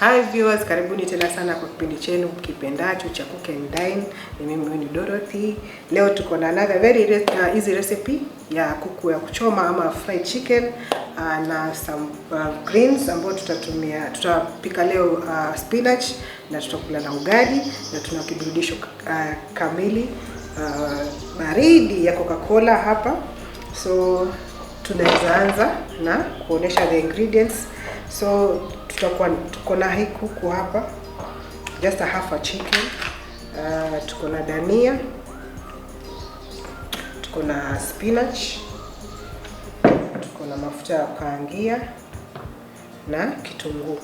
Hi viewers, karibuni tena sana kwa kipindi chenu kipendacho cha Cook and Dine. Ni mimi wenu Dorothy. Leo tuko na another very easy recipe ya kuku ya kuchoma ama fried chicken na some greens ambayo tutatumia. Tutapika leo spinach na tutakula na ugali na tuna kiburudisho kamili baridi ya Coca-Cola hapa. So tunaweza anza na kuonesha the ingredients. So tutakuwa tuko na hii kuku hapa, just a half a chicken. Tuko na dania, tuko na spinach, tuko na mafuta ya kukaangia na kitunguu.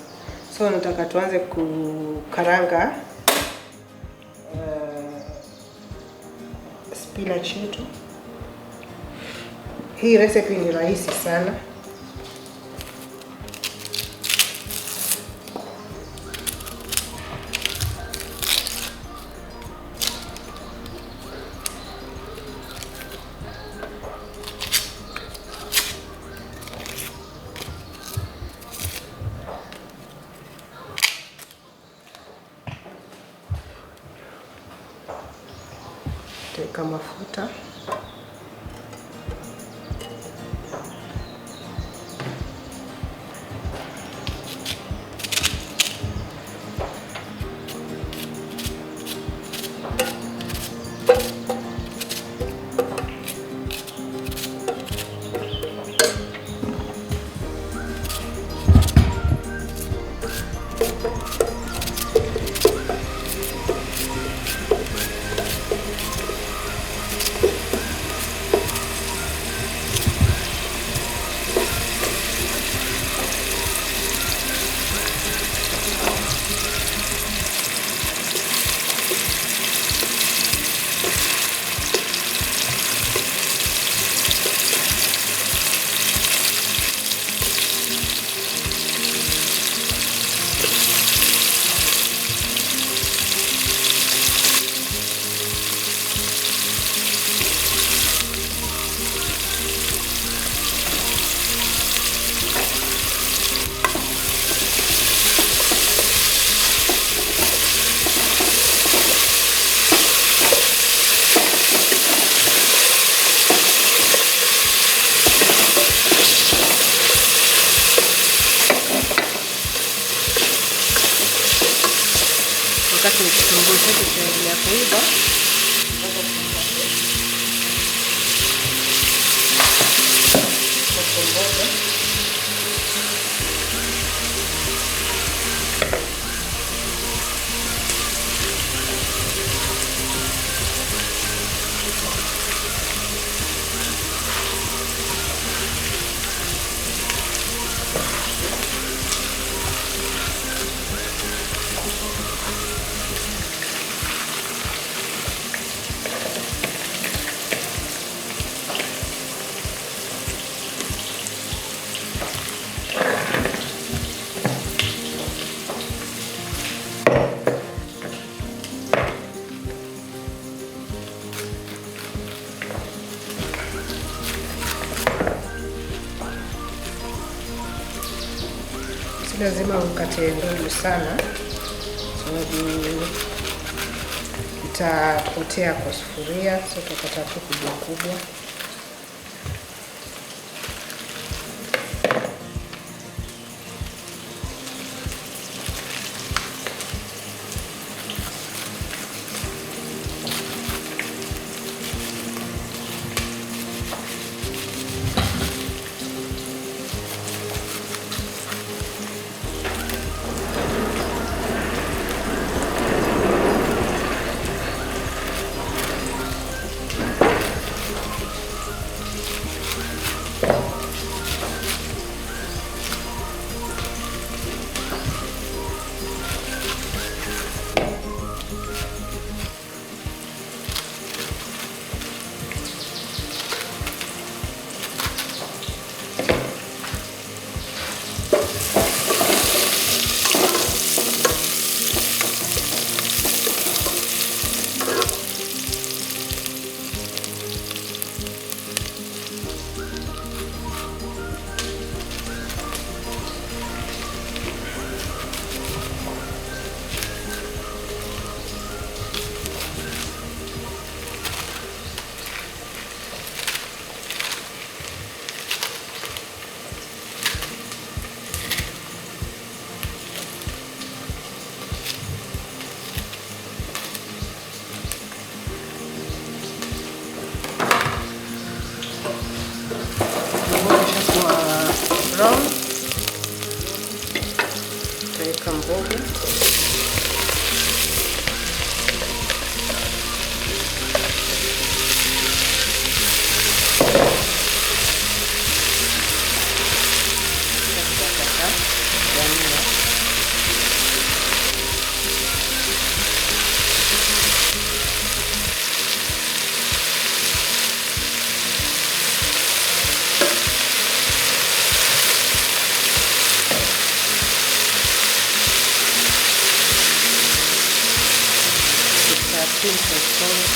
So nataka tuanze kukaranga spinach yetu. Hii recipe ni rahisi sana. Teka mafuta. Wakati kitunguu chetu kinaendelea kuiva, mboga lazima ukate ndogo sana sababu itapotea kwa sufuria, so tutakata tu kubwa kubwa. Brown. Tutaweka mboga. Tutaweka dania. A pinch of salt.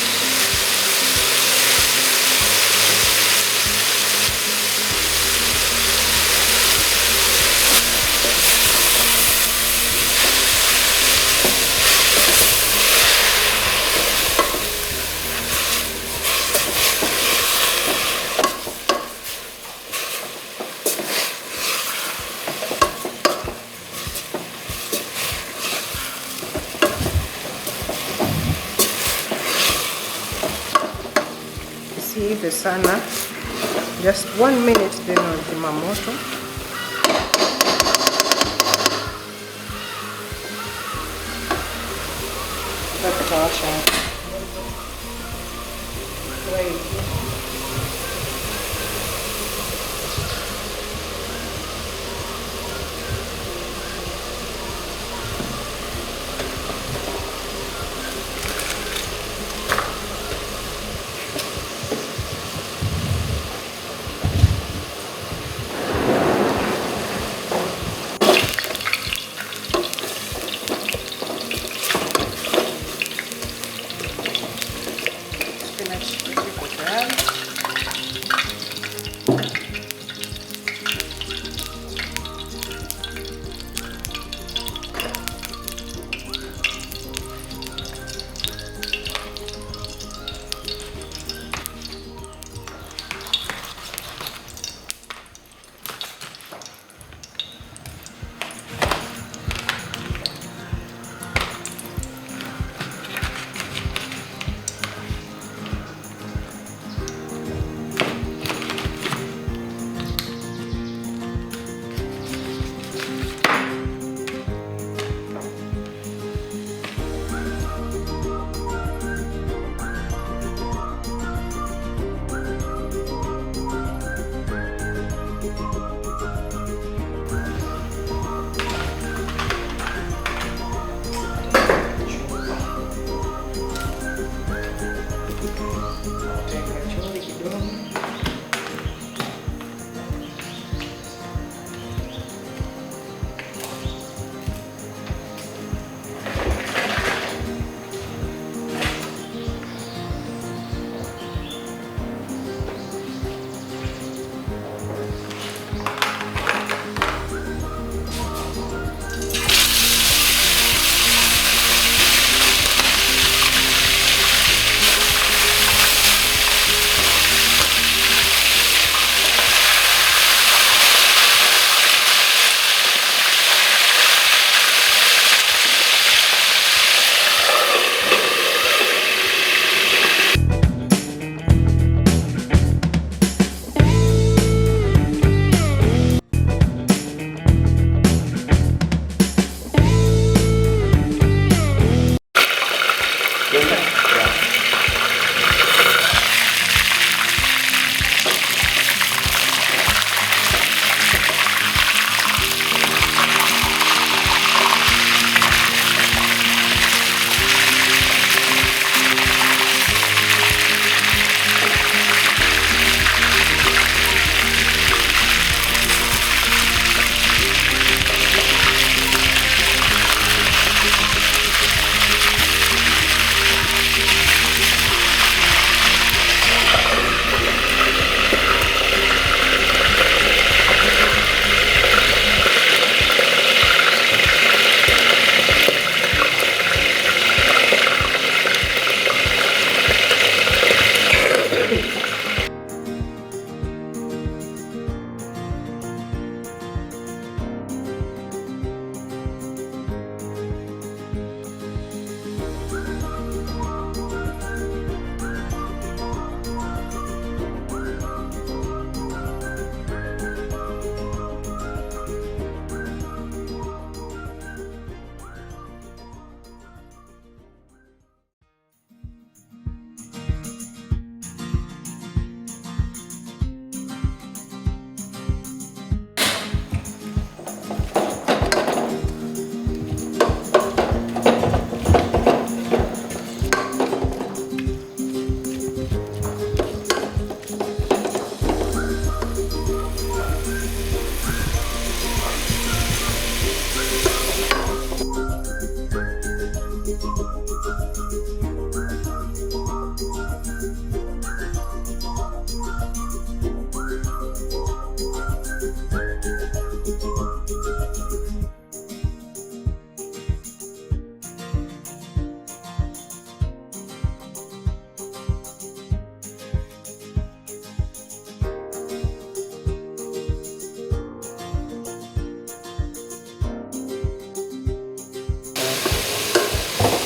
Isiive sana, just 1 minute, then wazima moto. Sasa tutawasha right.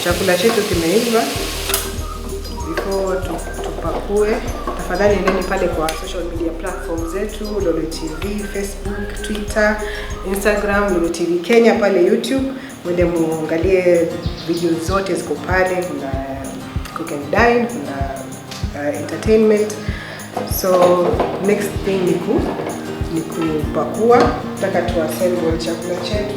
Chakula chetu kimeiva. Before tupakue, tafadhali endeni pale kwa social media platform zetu, Lolwe TV, Facebook, Twitter, Instagram, Lolwe TV Kenya pale YouTube. Mwende muangalie video zote ziko pale, kuna cook and dine, kuna entertainment. So next thing ni kupakua. Nataka tu assemble chakula chetu.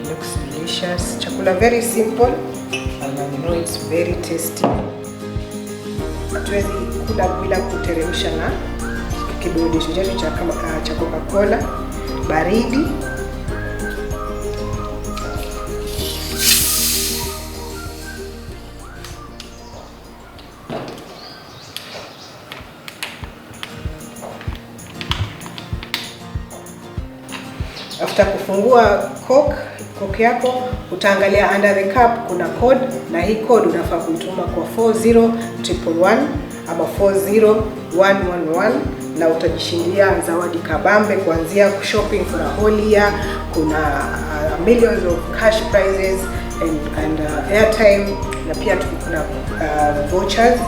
Looks delicious. Chakula very simple and I know it's very tasty. Hatuwezi kula bila kuteremsha na kiburudisho chetu cha kama cha Coca-Cola baridi. After kufungua Coke yako utaangalia under the cup kuna code, na hii code unafaa kuituma kwa 40111 ama 40111 na utajishindia zawadi kabambe kuanzia shopping for a whole year. Kuna millions of cash prizes and airtime, na pia kuna vouchers.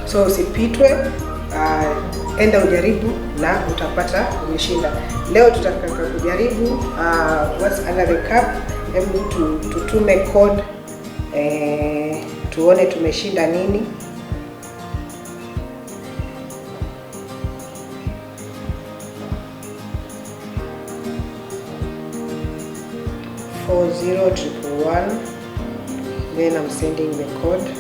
So usipitwe, enda ujaribu na utapata umeshinda. Leo tutataka kujaribu what's under the cup. Hebu tutume code, tuone tumeshinda nini. 40111, then I'm sending the code.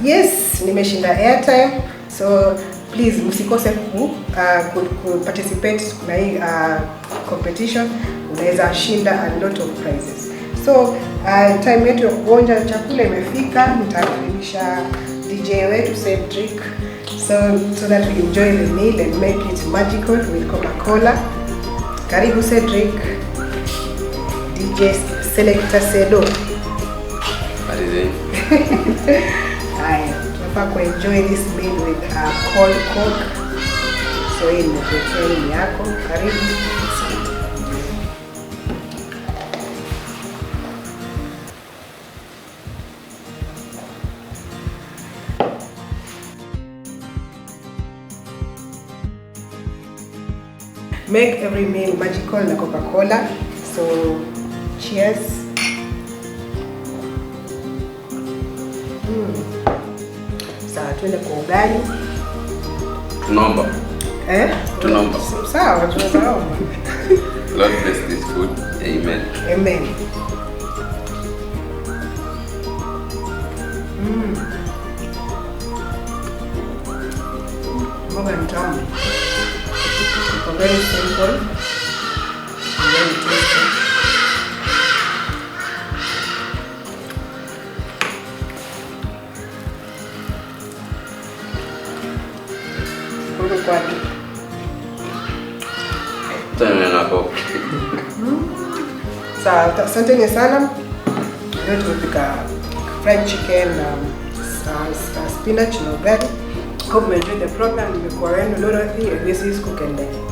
Yes, nimeshinda airtime, so please msikose ku participate na hii competition. Unaweza shinda a lot of prizes. So time yetu ya kuonja chakula imefika. Nitakaribisha DJ wetu Cedric so that we enjoy the meal and make it magical with Coca-Cola. Karibu Cedric, DJ Selector Cedo. Habari. Haya, tunafaa kuenjoy this meal with a cold Coke. So hii nimekuwekea hii yako. Karibu. Make every meal magical na Coca-Cola. So cheers. Sawa, tuende kwa ugali. Tunaomba. Tunaomba. Sawa, tunaomba. Lord bless this food. Amen. Amen. Mboga ni tamu. Iko very simple and very tasty. Sawa, asanteni sana. Leo tumepika fried chicken na spinach na ugali. Hope you enjoyed the program. Nimekuwa wenu Dorothy, and this is Cook and Dine.